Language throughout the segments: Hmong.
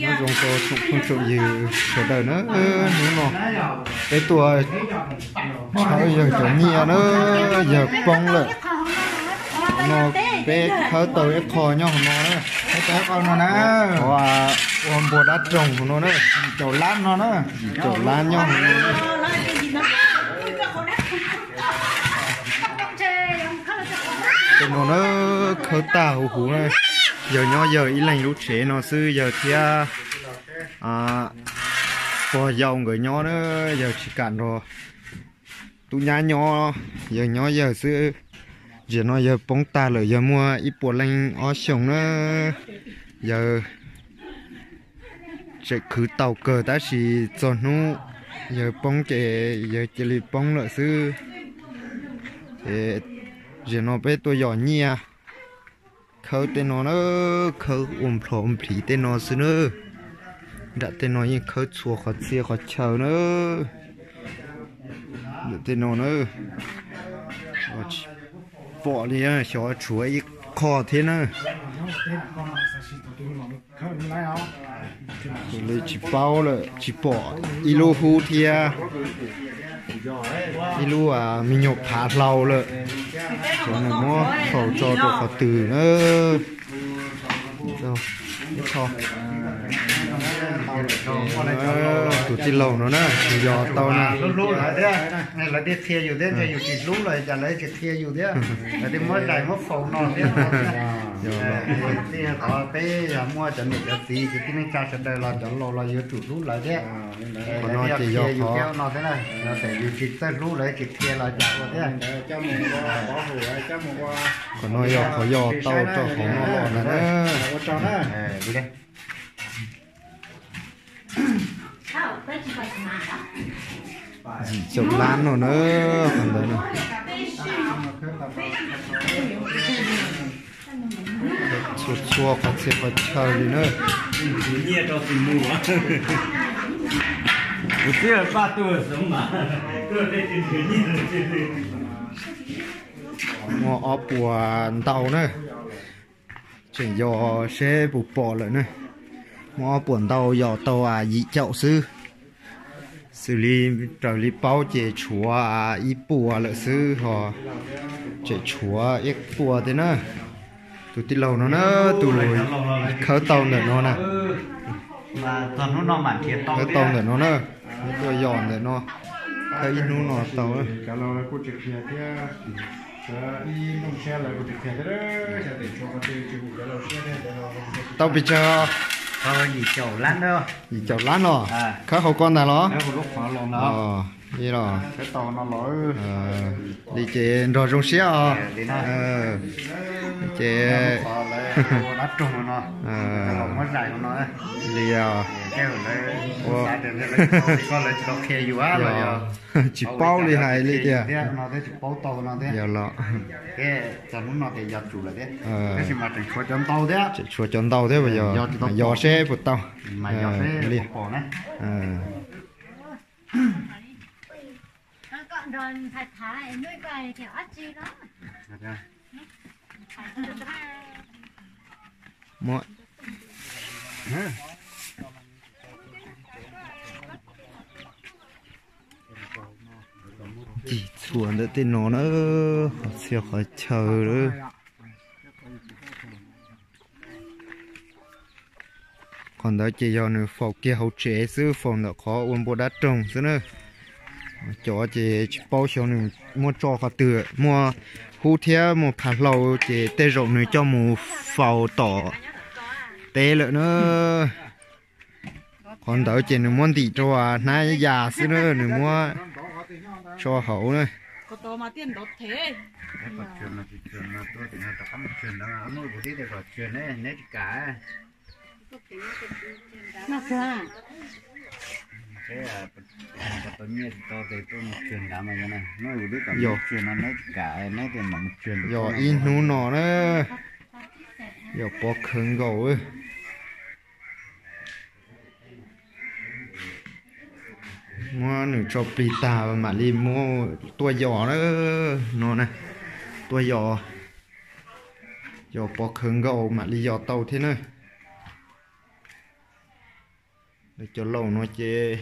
Nyob zoo rau tsoom phooj tsoom ywg sawv daws na, hnub no peb tuaj tshawb yawg cov nyiaj na, yawg poob lawm. No peb khawb tau ib qho nyob hauv no na, khawb tau ib qho no na, qhov ua npua dab roog hauv no na, yim caum lab no na, yim caum lab nyob hauv no na. Tej no na, khawb tag huv huv na, yawg nyob yawg ib leeg lub tsev no xwb, yawg thiab pog yau nkawd nyob na, yawg tsis kam nrog tub nyab nyob, yawg nyob yawg xwb. Ntsia no yawg poob tag lawm, yawg muaj ib puas leej ob xyoos na, yawg tseem khwv tau kawg tab sis txog hnub yawg poob ces yawg cia li poob lawm xwb. Ces zaum no peb tuaj yos nyiaj, khawb tej no na, khawb ua nplho nplis tej no xwb na. Nram tej no yeej khawb txhua qhov txhia qhov chaw na. Nram tej no na, tsis pom li, xyov tshuav ib qho thiab na. Tus li tsis paub lawm, tsis pom ib lub hub thiab ib lub me nyuam phav hlau lawm. Xyov nws muab faus tso rau qhov twg na. Tus tij laug no na, yog tau na. Lawv thiaj qhia yus thiab, yus tsis hlub los cas lawv tsis qhia yus thiab. Lawv thiaj muab zais muab faus no thiab. Tij thov peb yog muaj cov niam cov txiv kwv tij neej tsa sawv daws los cov laus los yuav tsum hlub lawv thiab. Qhov no ces yog qhov no thiab na, yog tias yus tsis txawj hlub lawv tsis qhia los cas ua thiab. Qhov no yog qhov yog tau rau qhov no los ntag na. Yim caum lab no na, qhov ntawd na. Txhua txhua qhov txhia qhov chaw li na. Muaj ob puas ntau na. Tseem yos seb puas pom lawm na. Muaj ob puas ntau, yos tau yim caum xwb. Xws li raws li paub ces tshuav ib puas lawm xwb ho, tseem tshuav ib puas thiab na. Tus tij laug no na, tus khawb tau ntawm no na. Khawb tau ntawm no na, tuaj yos ntawm no, khawb ib hnub no tau. Tau pes tsawg? Yim caum lab no. Khawb hauv ko ntag los? Li ces nrog zoo siab os. Ces li os. Tsis paub li hais li tias. Yog los. Tseem tshuav cov ntau thiab, yog seb puas tau li. Cig txhua ntawm tej no na, qhov txhia qhov chaw. Qhov ntawd ces yog nws faus kiag hauv tsev xwb, faus ntawm qhov ua npua dab roog xwb na. Cov ces tsis paub xyov nws muab tso qhov twg, muaj hub thiab muaj phav hlau ces tej zaum nws coj mus faus tom teb lawm na. Qhov ntawd ces nws muab ntim rau hnab yas xwb na, nws muab tso hauv na. Yog ib hnub no na, yog pov khawv nkaus. Muab nws tso plig tag mam li muab tuaj yos na, no na, tuaj yos, yos pov khawv nkaus mam li yos tau thiab na. Cov laus no ces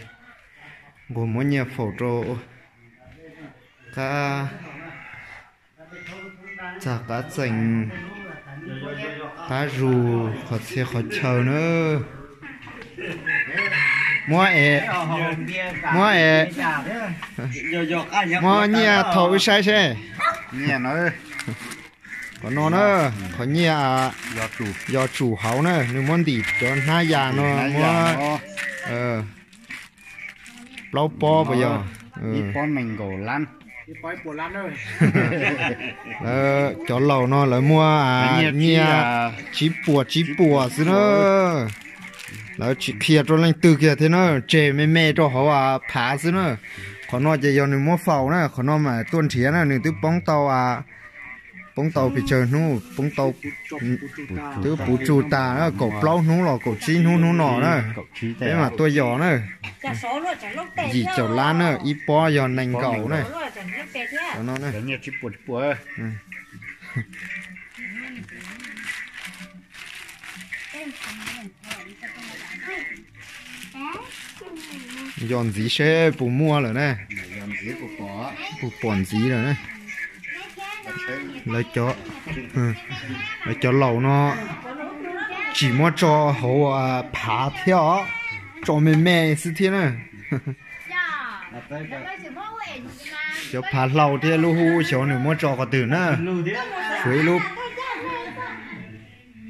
nquag muab nyiaj faus rau qab, txag qab txees, qab zus qhov txhia qhov chaw na. Muab es, muab es, muab nyiaj thaum wb saib seb. Qhov no na, qhov nyiaj yos tsum hauv na, nws muab ntim cov hnab yas no, muab plaub pob puas yog? Lawv cov laus no lawv muab nyiaj tsib puas tsib puas xwb na. Lawv tsis qhia rau leej twg kiag thiab na, tseg me me rau hauv phav xwb na. Qhov no ces yog nws muab faus na, qhov no mas tuaj nrhiav na, nws twb poob tau, poob tau pes tsawg hnub, poob tau, twb puv tsuj tas kaum plaub hnub los kaum tsib hnub, hnub no na, peb mam tuaj yos na. Yim caum lab na, ib pob yog nees nkaum na. Yos ntxiv seb puas muaj lawm na. Puas pom ntxiv lawm na. Lawv cov laus no tsis muab tso hauv phav thiab os, tso me me xwb thiab na. Xyov phav hlau thiab lub hub xyov nws muab tso qhov twg na. Tshuav ib lub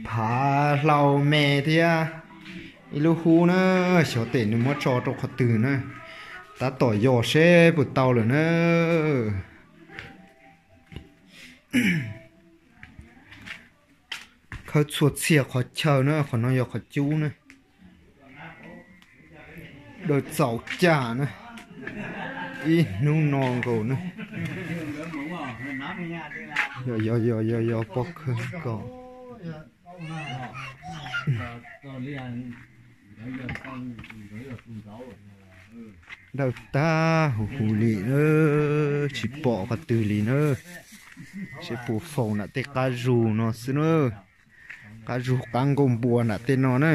phav hlau me thiab ib lub hub na, xyov tes nws muab tso rau qhov twg na. Tab tom yos seb puas tau lawm na. Khawb txhua txhia qhov chaw na, qhov no yog qhov cub na. Daws txaus caj na, ib hnub no nkaus na. Yog yog yog yog yog pob kawg nkaus. Dawj tag huv huv li na, tsis pom qhov twg li na. Seb puas faus nram tej qab zug no xwb na. Qab zug qab nkuaj npua nram tej no na.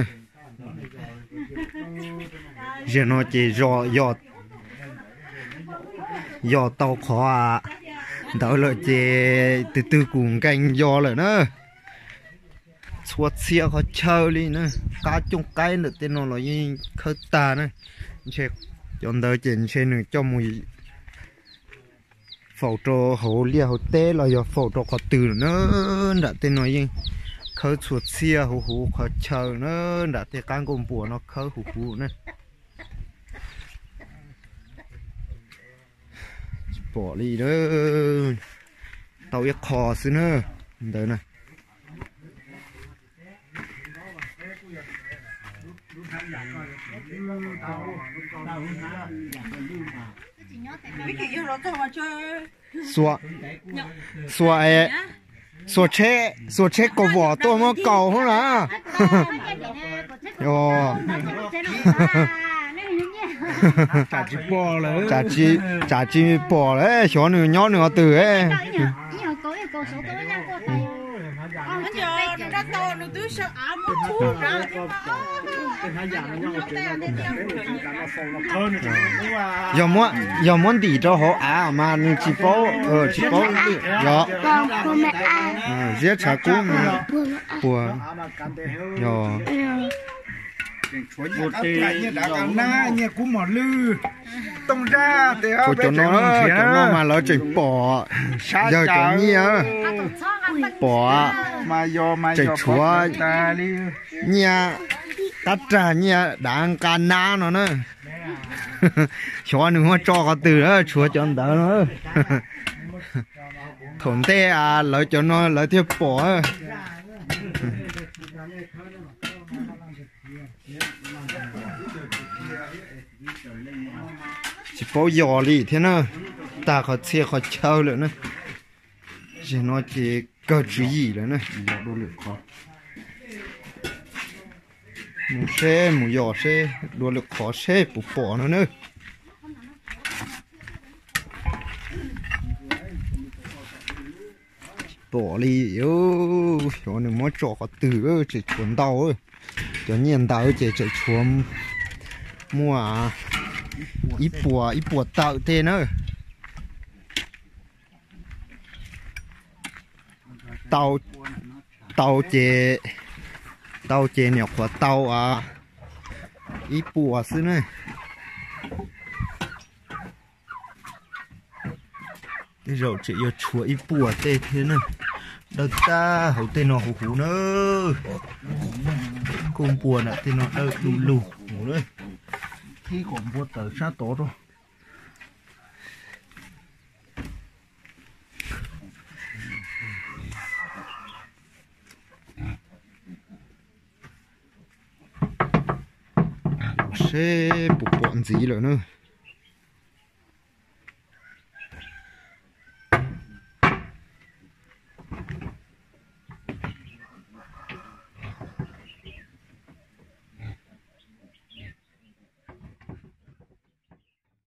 Zaum no ces yos tau qhov ntawd lawm ces tus twg kuj nkees yos lawm na. Txhua txhia qhov chaw li na, qab cooj qaib ntawm tej no los yeej khawb tag na. Ntshe cov ntawd ces ntshe nws coj mus faus rau hauv liaj hauv teb los yog faus rau qhov twg na. Nram tej no yeej khawb txhua txhia huv huv qhov chaw na, nram tej qab nkuaj npua no khawb huv huv na. Tsis pom li, tau ib qho xwb na, ntawd na. Xuas, xuas, xuas tsheb, xuas tsheb kaus vos tuaj muab kaus hub na. Tsam tsis pom lawm, xyov nws nyob nws qhov twg. Yog muab ntim rau hauv av mas nws tsis paub, tsis paub yog ziab tshav kub puas yog. Cov no, cov no mas lawv tseem pom, yawg cov nyiaj pom, tseem tshuav nyiaj qab rag nyiaj dav nqa nab no na. Xyov nws muab tso qhov twg, tshuav cov ntawd no. Thaum ntej lawv cov no lawv thiaj pom. Tsis paub yog li thiab na, tag qhov txhia qhov chaw lawm na. Zaum no ces kawg tswv yim lawm na. Mus seb, mus yos seb, dua lwm qhov seb puas pom no na. Pom li, xyov nws muab tso qhov twg, tseem tshuav ntau. Cov nyiaj ntawd ces tseem tshuav Muaj ib puas ib puas tawm tej na. Tau, tau ces, tau ces nyuam qhuav tau ib puas xwb na. Tej zaum tseem yuav tshuav ib puas tej thiab na. Dawb tag hauv tej no huv huv na. Kuj npua na, tej no dawb du lug huv na. Qhib kom npua tawm sab tod rau. Seb puas pom ntxiv lawm na.